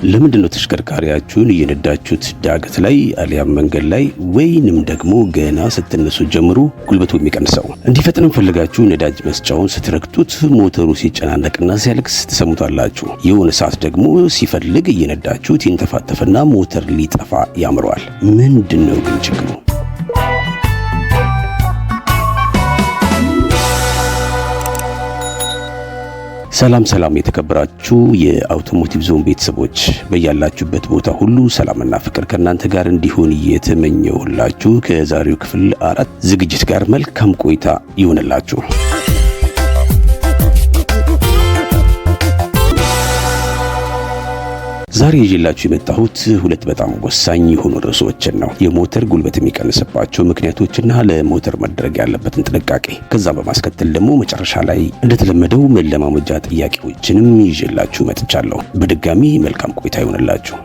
ለምንድን ነው ተሽከርካሪያችሁን እየነዳችሁት ዳገት ላይ አሊያም መንገድ ላይ ወይንም ደግሞ ገና ስትነሱ ጀምሮ ጉልበቱ የሚቀንሰው? እንዲፈጥንም ፈልጋችሁ ነዳጅ መስጫውን ስትረግጡት ሞተሩ ሲጨናነቅና ሲያለቅስ ትሰሙታላችሁ። የሆነ ሰዓት ደግሞ ሲፈልግ እየነዳችሁት ይንተፋተፍና ሞተር ሊጠፋ ያምረዋል። ምንድን ነው ግን ችግሩ? ሰላም ሰላም፣ የተከበራችሁ የአውቶሞቲቭ ዞን ቤተሰቦች፣ በያላችሁበት ቦታ ሁሉ ሰላምና ፍቅር ከእናንተ ጋር እንዲሆን እየተመኘሁላችሁ ከዛሬው ክፍል 4 ዝግጅት ጋር መልካም ቆይታ ይሆንላችሁ። ዛሬ ይዤላችሁ የመጣሁት ሁለት በጣም ወሳኝ የሆኑ ርዕሶችን ነው። የሞተር ጉልበት የሚቀንስባቸው ምክንያቶችና ለሞተር መደረግ ያለበትን ጥንቃቄ። ከዛ በማስከተል ደግሞ መጨረሻ ላይ እንደተለመደው መለማመጃ ጥያቄዎችንም ይዤላችሁ መጥቻለሁ። በድጋሚ መልካም ቆይታ ይሆንላችሁ።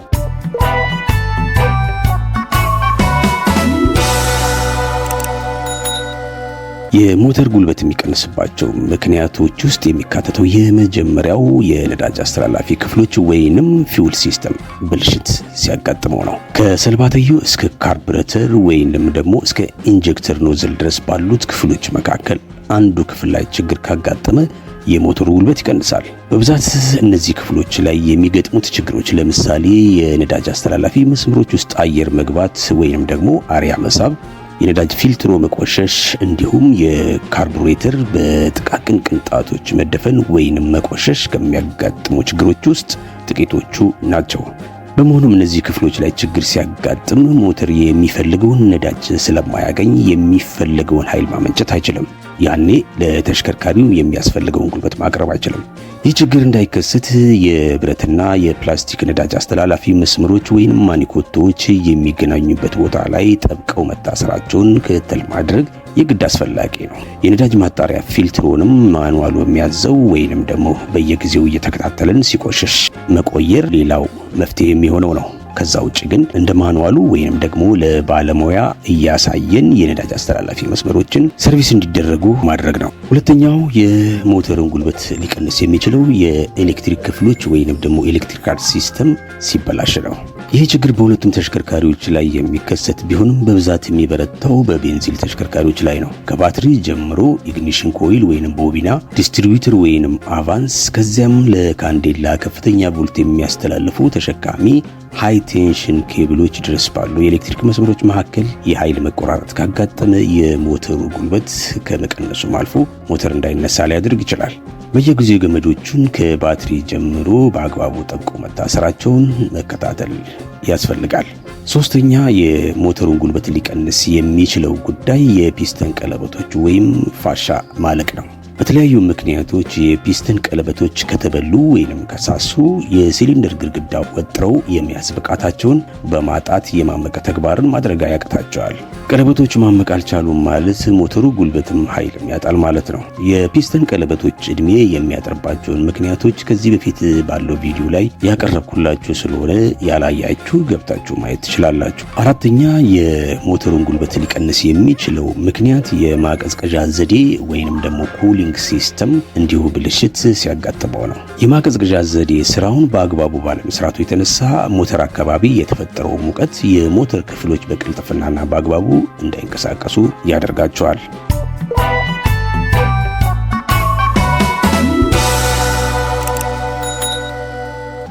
የሞተር ጉልበት የሚቀንስባቸው ምክንያቶች ውስጥ የሚካተተው የመጀመሪያው የነዳጅ አስተላላፊ ክፍሎች ወይንም fuel system ብልሽት ሲያጋጥመው ነው። ከሰልባትዮ እስከ ካርቡሬተር ወይንም ደግሞ እስከ injector nozzle ድረስ ባሉት ክፍሎች መካከል አንዱ ክፍል ላይ ችግር ካጋጠመ የሞተሩ ጉልበት ይቀንሳል። በብዛት እነዚህ ክፍሎች ላይ የሚገጥሙት ችግሮች ለምሳሌ የነዳጅ አስተላላፊ መስመሮች ውስጥ አየር መግባት ወይንም ደግሞ አሪያ መሳብ፣ የነዳጅ ፊልትሮ መቆሸሽ፣ እንዲሁም የካርቡሬተር በጥቃቅን ቅንጣቶች መደፈን ወይንም መቆሸሽ ከሚያጋጥሙ ችግሮች ውስጥ ጥቂቶቹ ናቸው። በመሆኑም እነዚህ ክፍሎች ላይ ችግር ሲያጋጥም ሞተር የሚፈልገውን ነዳጅ ስለማያገኝ የሚፈልገውን ኃይል ማመንጨት አይችልም። ያኔ ለተሽከርካሪው የሚያስፈልገውን ጉልበት ማቅረብ አይችልም። ይህ ችግር እንዳይከሰት የብረትና የፕላስቲክ ነዳጅ አስተላላፊ መስመሮች ወይንም ማኒኮቶዎች የሚገናኙበት ቦታ ላይ ጠብቀው መታሰራቸውን ክትትል ማድረግ የግድ አስፈላጊ ነው። የነዳጅ ማጣሪያ ፊልትሮንም ማኑዋሉ የሚያዘው ወይንም ደግሞ በየጊዜው እየተከታተልን ሲቆሽሽ መቀየር ሌላው መፍትሄ የሚሆነው ነው። ከዛ ውጭ ግን እንደ ማኑዋሉ ወይንም ደግሞ ለባለሙያ እያሳየን የነዳጅ አስተላላፊ መስመሮችን service እንዲደረጉ ማድረግ ነው። ሁለተኛው የሞተርን ጉልበት ሊቀንስ የሚችለው የኤሌክትሪክ ክፍሎች ወይንም ደግሞ electrical system ሲበላሽ ነው። ይህ ችግር በሁለቱም ተሽከርካሪዎች ላይ የሚከሰት ቢሆንም በብዛት የሚበረታው በቤንዚን ተሽከርካሪዎች ላይ ነው። ከባትሪ ጀምሮ ignition coil ወይንም ቦቢና፣ distributor ወይንም አቫንስ፣ ከዚያም ለካንዴላ ከፍተኛ ቮልት የሚያስተላልፉ ተሸካሚ high tension ኬብሎች ድረስ ባሉ የኤሌክትሪክ መስመሮች መካከል የኃይል መቆራረጥ ካጋጠመ የሞተሩ ጉልበት ከመቀነሱም አልፎ ሞተር እንዳይነሳ ሊያደርግ ይችላል። በየጊዜው ገመዶቹን ከባትሪ ጀምሮ በአግባቡ ጠብቆ መታሰራቸውን መከታተል ያስፈልጋል። ሶስተኛ የሞተሩን ጉልበት ሊቀንስ የሚችለው ጉዳይ የፒስተን ቀለበቶች ወይም ፋሻ ማለቅ ነው። በተለያዩ ምክንያቶች የፒስተን ቀለበቶች ከተበሉ ወይንም ከሳሱ የሲሊንደር ግድግዳ ወጥረው የመያዝ ብቃታቸውን በማጣት የማመቀ ተግባርን ማድረግ ያቅታቸዋል። ቀለበቶች ማመቅ አልቻሉም ማለት ሞተሩ ጉልበትም ኃይልም ያጣል ማለት ነው። የፒስተን ቀለበቶች እድሜ የሚያጥርባቸውን ምክንያቶች ከዚህ በፊት ባለው ቪዲዮ ላይ ያቀረብኩላችሁ ስለሆነ ያላያችሁ ገብታችሁ ማየት ትችላላችሁ። አራተኛ የሞተሩን ጉልበት ሊቀንስ የሚችለው ምክንያት የማቀዝቀዣ ዘዴ ወይንም ደግሞ cooling system እንዲሁ ብልሽት ሲያጋጥመው ነው። የማቀዝቀዣ ዘዴ ስራውን በአግባቡ ባለመስራቱ የተነሳ ሞተር አካባቢ የተፈጠረው ሙቀት የሞተር ክፍሎች በቅልጥፍናና በአግባቡ እንዳይንቀሳቀሱ ያደርጋቸዋል።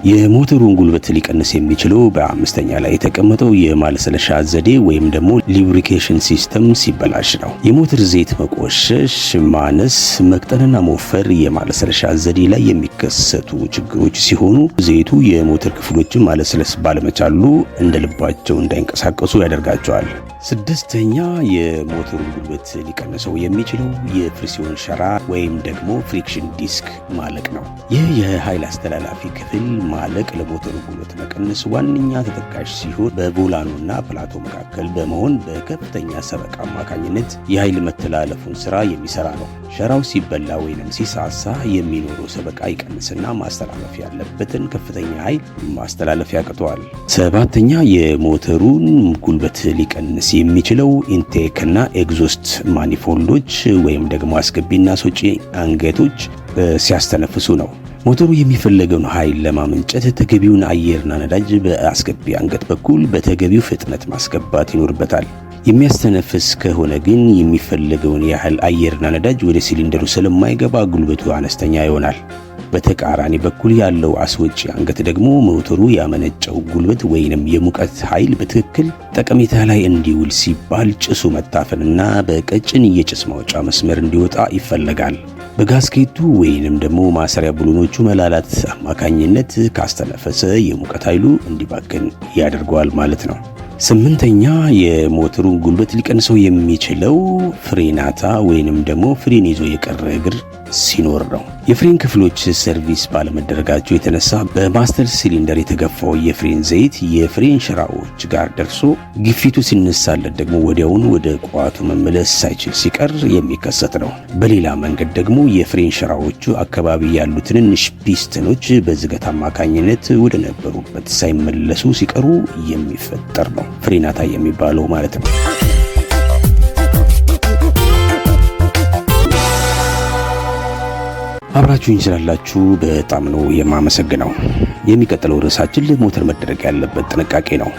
የሞተሩን ጉልበት ሊቀንስ የሚችለው በአምስተኛ ላይ የተቀመጠው የማለስለሻ ዘዴ ወይም ደግሞ lubrication system ሲበላሽ ነው። የሞተር ዘይት መቆሸሽ፣ ማነስ፣ መቅጠንና መወፈር የማለስለሻ ዘዴ ላይ የሚከሰቱ ችግሮች ሲሆኑ ዘይቱ የሞተር ክፍሎችን ማለስለስ ባለመቻሉ እንደ ልባቸው እንዳይንቀሳቀሱ ያደርጋቸዋል። ስድስተኛ የሞተሩን ጉልበት ሊቀንሰው የሚችለው የፍሪሲዮን ሸራ ወይም ደግሞ friction disc ማለቅ ነው። ይህ የኃይል አስተላላፊ ክፍል ማለቅ ለሞተሩ ጉልበት መቀነስ ዋነኛ ተጠቃሽ ሲሆን በቮላኖና ፕላቶ መካከል በመሆን በከፍተኛ ሰበቃ አማካኝነት የኃይል መተላለፉን ስራ የሚሰራ ነው። ሸራው ሲበላ ወይንም ሲሳሳ የሚኖረው ሰበቃ ይቀንስና ማስተላለፍ ያለበትን ከፍተኛ ኃይል ማስተላለፍ ያቅተዋል። ሰባተኛ የሞተሩን ጉልበት ሊቀንስ የሚችለው intake እና exhaust manifold ኦች ወይም ደግሞ አስገቢና አስወጪ አንገቶች ሲያስተነፍሱ ነው። ሞተሩ የሚፈለገውን ኃይል ለማመንጨት ተገቢውን አየርና ነዳጅ በአስገቢ አንገት በኩል በተገቢው ፍጥነት ማስገባት ይኖርበታል። የሚያስተነፍስ ከሆነ ግን የሚፈለገውን ያህል አየርና ነዳጅ ወደ ሲሊንደሩ ስለማይገባ ጉልበቱ አነስተኛ ይሆናል። በተቃራኒ በኩል ያለው አስወጪ አንገት ደግሞ ሞተሩ ያመነጨው ጉልበት ወይንም የሙቀት ኃይል በትክክል ጠቀሜታ ላይ እንዲውል ሲባል ጭሱ መታፈንና በቀጭን የጭስ ማውጫ መስመር እንዲወጣ ይፈለጋል። በ gasket ኡ ወይንም ደግሞ ማሰሪያ ብሎኖቹ መላላት አማካኝነት ካስተነፈሰ የሙቀት ኃይሉ እንዲባክን ያደርገዋል ማለት ነው። ስምንተኛ፣ የሞተሩን ጉልበት ሊቀንሰው የሚችለው ፍሬናታ ወይንም ደግሞ ፍሬን ይዞ የቀረ እግር ሲኖር ነው። የፍሬን ክፍሎች ሰርቪስ ባለመደረጋቸው የተነሳ በ master cylinder የተገፋው የፍሬን ዘይት የፍሬን ሸራዎች ጋር ደርሶ ግፊቱ ሲነሳለት ደግሞ ወዲያውኑ ወደ ቋቱ መመለስ ሳይችል ሲቀር የሚከሰት ነው። በሌላ መንገድ ደግሞ የፍሬን ሸራዎቹ አካባቢ ያሉ ትንንሽ ፒስተኖች በዝገት አማካኝነት ወደ ነበሩበት ሳይመለሱ ሲቀሩ የሚፈጠር ነው። ፍሬናታ የሚባለው ማለት ነው። አብራችሁኝ ስላላችሁ በጣም ነው የማመሰግነው። የሚቀጥለው ርዕሳችን ለሞተር መደረግ ያለበት ጥንቃቄ ነው።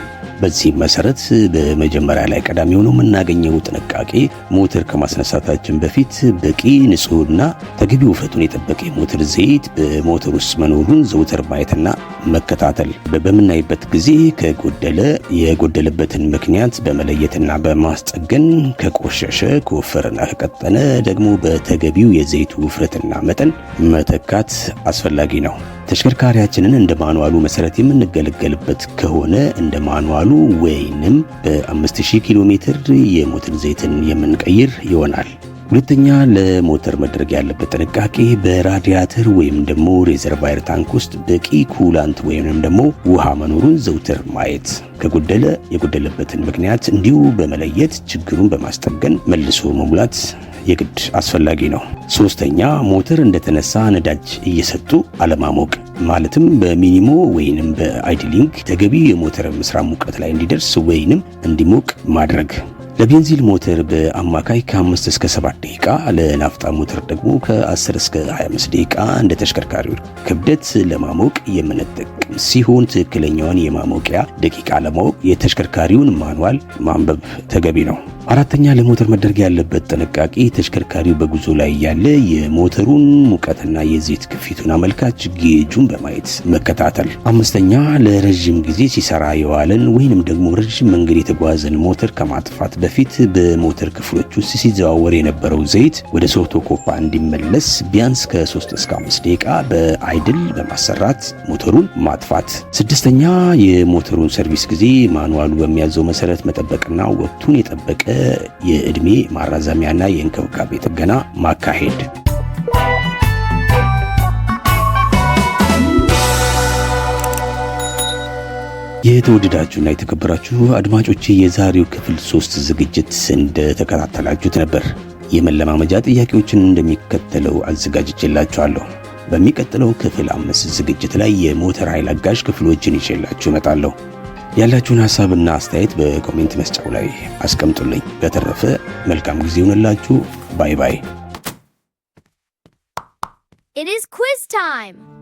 በዚህ መሰረት በመጀመሪያ ላይ ቀዳሚ ሆኖ የምናገኘው ጥንቃቄ ሞተር ከማስነሳታችን በፊት በቂ ንጹህና ተገቢ ውፍረቱን የጠበቀ የሞተር ዘይት በሞተር ውስጥ መኖሩን ዘውትር ማየትና መከታተል። በምናይበት ጊዜ ከጎደለ የጎደለበትን ምክንያት በመለየትና በማስጠገን፣ ከቆሸሸ፣ ከወፈረና ከቀጠነ ደግሞ በተገቢው የዘይቱ ውፍረትና መጠን መተካት አስፈላጊ ነው። ተሽከርካሪያችንን እንደ ማኑዋሉ መሰረት የምንገለገልበት ከሆነ እንደ ማኑዋሉ ወይንም በ5000 ኪሎ ሜትር የሞተር ዘይትን የምንቀይር ይሆናል። ሁለተኛ፣ ለሞተር መደረግ ያለበት ጥንቃቄ በራዲያተር ወይም ደግሞ reservoir tank ውስጥ በቂ coolant ወይም ደግሞ ውሃ መኖሩን ዘውትር ማየት፣ ከጎደለ የጎደለበትን ምክንያት እንዲሁ በመለየት ችግሩን በማስጠገን መልሶ መሙላት የግድ አስፈላጊ ነው። ሶስተኛ፣ ሞተር እንደተነሳ ነዳጅ እየሰጡ አለማሞቅ፣ ማለትም በሚኒሞ ወይንም በ idling ተገቢ የሞተር መስሪያ ሙቀት ላይ እንዲደርስ ወይንም እንዲሞቅ ማድረግ። ለቤንዚን ሞተር በአማካይ ከ5 እስከ 7 ደቂቃ፣ ለናፍጣ ሞተር ደግሞ ከ10 እስከ 25 ደቂቃ እንደ ተሽከርካሪው ክብደት ለማሞቅ የምንጠቀም ሲሆን ትክክለኛውን የማሞቂያ ደቂቃ ለማወቅ የተሽከርካሪውን ማኑዋል ማንበብ ተገቢ ነው። አራተኛ፣ ለሞተር መደረግ ያለበት ጥንቃቄ ተሽከርካሪው በጉዞ ላይ ያለ የሞተሩን ሙቀትና የዘይት ግፊቱን አመልካች gauge ኡን በማየት መከታተል። አምስተኛ፣ ለረዥም ጊዜ ሲሰራ የዋለን ወይንም ደግሞ ረዥም መንገድ የተጓዘን ሞተር ከማጥፋት በፊት በሞተር ክፍሎች ውስጥ ሲዘዋወር የነበረው ዘይት ወደ ሶቶ ኮፓ እንዲመለስ ቢያንስ ከ3 እስከ 5 ደቂቃ በ idle በማሰራት ሞተሩን ማጥፋት። ስድስተኛ፣ የሞተሩን ሰርቪስ ጊዜ ማኑዋሉ በሚያዘው መሰረት መጠበቅና ወቅቱን የጠበቀ የዕድሜ ማራዘሚያና የእንክብካቤ ጥገና ማካሄድ። የተወደዳችሁና የተከበራችሁ አድማጮቼ፣ የዛሬው ክፍል 3 ዝግጅት እንደተከታተላችሁት ነበር። የመለማመጃ ጥያቄዎችን እንደሚከተለው አዘጋጅቼላችኋለሁ። በሚቀጥለው ክፍል 5 ዝግጅት ላይ የሞተር ኃይል አጋዥ ክፍሎችን ይዤላችሁ እመጣለሁ። ያላችሁን ሐሳብና አስተያየት በ comment መስጫው ላይ አስቀምጡልኝ። በተረፈ መልካም ጊዜ ይሁንላችሁ። Bye bye። It is quiz time!